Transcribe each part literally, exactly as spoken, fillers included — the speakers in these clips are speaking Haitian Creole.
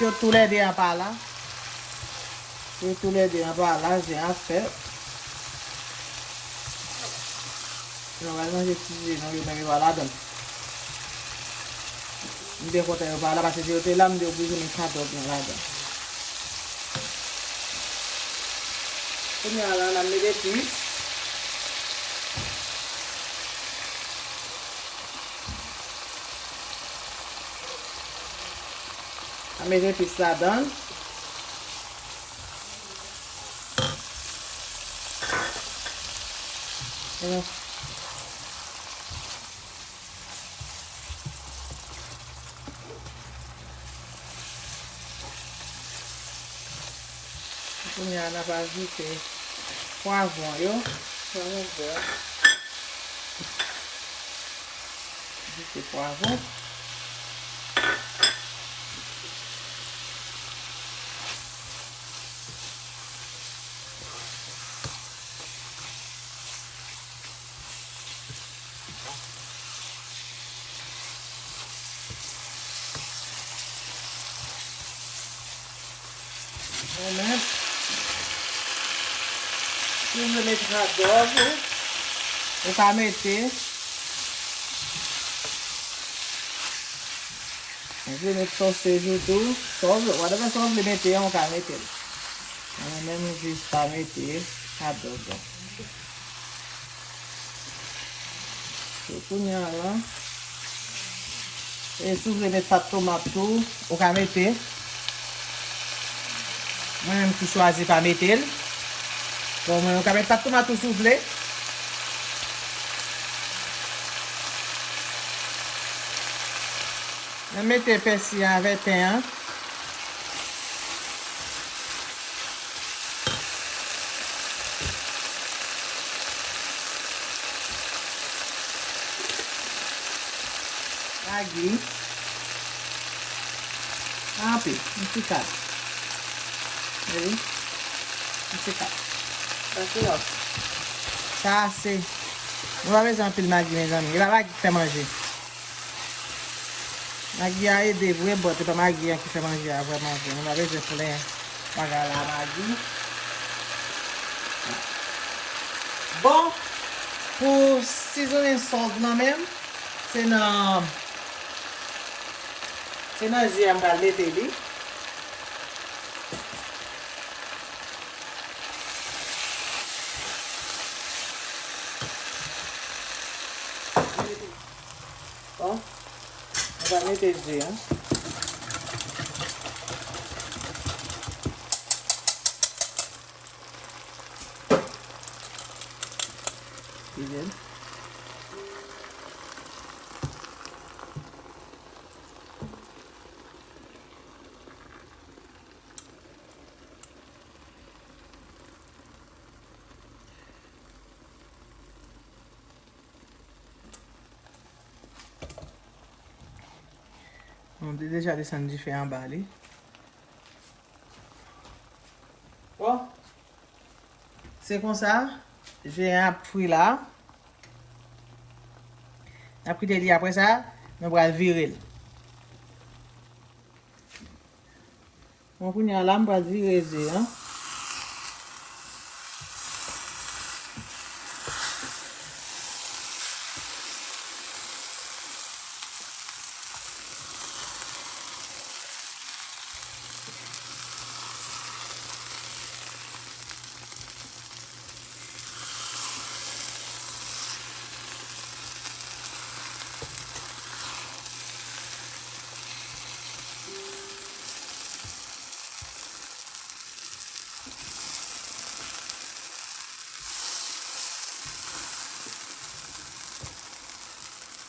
Yo toulède an pa la. Yo toulède an pa la, zen ap fèt. Nou pral manje ti zen nou, yo menm yo pa ladan. M byen kontan yo pa la, paske si yo te la, m te oblije met kadòk mwen ladan. Kounye a la, n ap met epis. N ap met epis ladan. Kounye a, n ap ajoute pwavwon yo. Pwavwon vè. Ajoute pwavwon. Mwen menm, si w vle mete radòv, ou ka mete. Ou vle mete sòs sezou tou, sa w vle, whatever sa w vle mete an, ou ka mete l. Mwen menm, m jis pa mete radòv la. So, kounye a la, e si w vle met pat tomat tou, ou ka mete. Mwen menm ki chwazi pa mete l. Bon, mwen, ou ka met pat tomat tou si w vle. Mwen mete pèsi an avè ten an. Magi. Anpil, yon ti kal. Wi. Yon ti kal. Sa se lòs. Sa ase. Nou pa bezwen anpil magi, mezanmi. E pa magi ki fè manje. Magi a ede vre, but e pa magi an ki fè manje a vrèman vre. Nou pa bezwen plen bagay la magi. Bon, pou seasoning salt nan menm, se nan, se nan zen an m pral mete li. Bon, nou va mete zen an. Pi byen. Bon, m te deja desann dife anba li. Bon, se konsa, zen an ap fri la. N ap kite li apre sa, nou pral vire l. Bon, kounye a la, m pral vire zen an.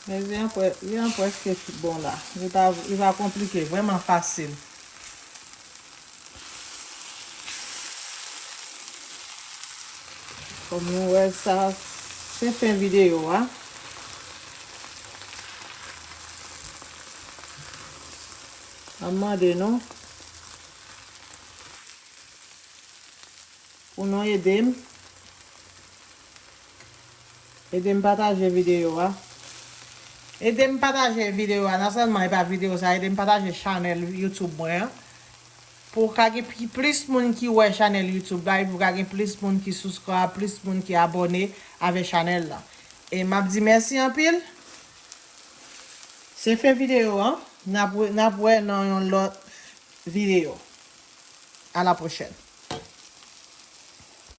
Men zen an prè-, zen an prèske bon la. Li pa, li pa konplike, vrèman fasil. Kòm nou wè sa, se fen videyo a. M ap mande nou pou nou ede m. Ede m pataje videyo a. Ede m pataje videyo a, non sèlman e pa videyo sa, ede m pataje chanèl YouTube mwen an. pou ka gen pi- plis moun ki wè chanèl YouTube la, epi pou ka gen plis moun ki subscribe, plis moun ki abòne avè chanèl la. E m ap di mèsi anpil. Se fen videyo an. N ap wè- n ap wè nan yon lòt videyo. A la pwochèn.